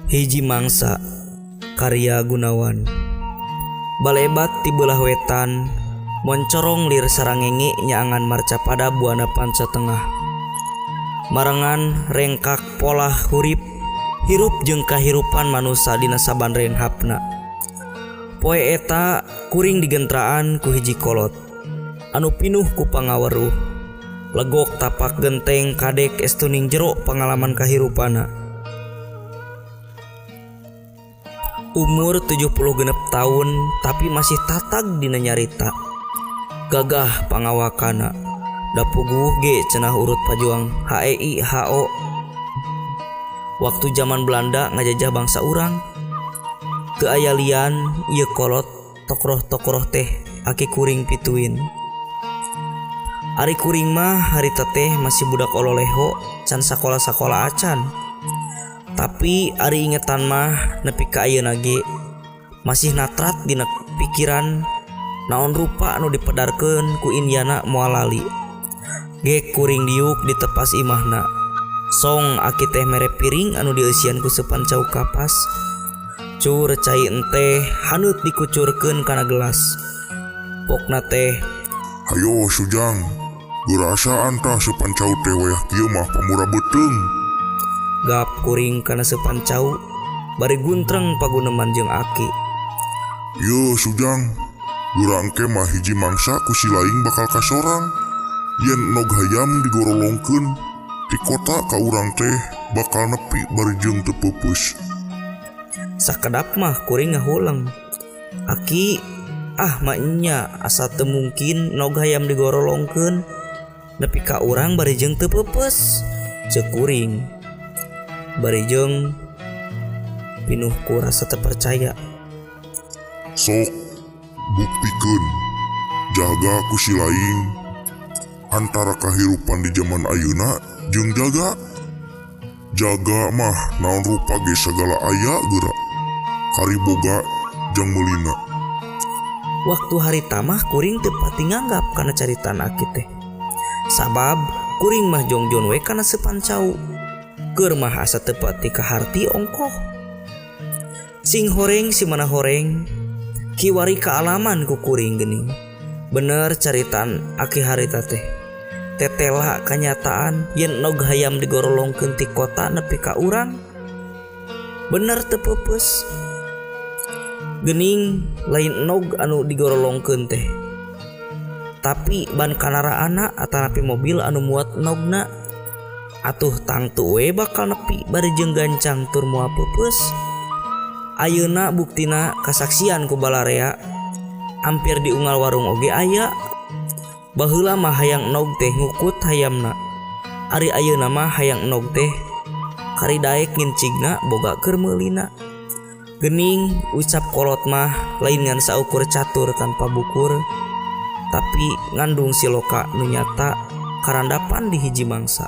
Hiji Mangsa karya Gunawan. Balebat ti beulah wetan moncorong lir sarangenge nyaangan marcapada buana panca tengah. Marengan rengkak polah hurip hirup jeung kahirupan manusa dina saban renghapna. Poe eta kuring digentraan ku hiji kolot anu pinuh ku pangaweruh. Legok tapak genteng kadek estuning jero pangalaman kahirupana. Umur 76 tahun tapi masih tatag dina nyarita. Gagah pangawakana. Da puguh ge cenah urut pajuang HEI HO. Waktu zaman Belanda ngajajah bangsa urang. Teu aya lian ieu kolot tokroh-tokroh teh aki kuring pituin. Ari kuring mah harita teh masih budak ololeho can sakola-sakola acan. Tapi ari ingetan mah nepi ka ayeuna ge masih natrat dina pikiran naon rupa anu dipedarkeun ku Indiana moal lali. Ge kuring diuk ditepas imahna. Song aki teh mere piring anu dieusian ku seupan cau kapas. Cur cai enteh haneut dikucurkeun kana gelas. Pokna teh, "Hayo Sujang, geurasaan tah seupan cau teh wayah kieu mah pamura beuteung." Gap kuring kana seupan cau bari guntreng paguneman jeung aki. "Yeuh Sujang, geura engke mah hiji mangsa ku si laing bakal kasorang. Yen nog hayam digorolongkeun ti kota ka urang teh bakal nepi bari jeung teu peupeus." Sakedap mah kuring ngahuleng. Aki, ah mah nya asa teu mungkin nog hayam digorolongkeun nepi ka urang bari jeung teu peupeus. Ceuk kuring. Bari jeung pinuh ku rasa teu percaya. "Sok buktikeun, jaga ku si laing antara kahirupan di zaman ayeuna jeung jaga. Jaga mah naon rupa ge sagala aya geura. Kari boga jang meulina." Waktu harita mah kuring teu pati nganggap kana caritaan aki teh. Sabab kuring mah jongjon we kana seupan cau. Keur mah asa teu pati kaharti ongkoh. Sing horeng si mana horeng, kiwari kaalaman ku kuring geuning. Bener caritaan aki harita teh. Tetela kanyataan yen nog hayam digorolongkeun ti kota nepi ka urang. Bener teu peupeus. Geuning lain nog anu digorolongkeun teh. Tapi ban kanaraana atanapi mobil anu muat nogna. Atuh tangtu we bakal nepi bari jeung gancang tur moal peupeus. Ayeuna buktina kasaksian ku balarea. Hampir di unggal warung oge aya. Baheula mah hayang nog teh ngukut hayamna. Ari ayeuna mah hayang nog teh kari daek ngincigna boga keur meulina. Gening ucap kolot mah lain ngan saukur catur tanpa bukur, tapi ngandung siloka nu nyata karandapan di hiji mangsa.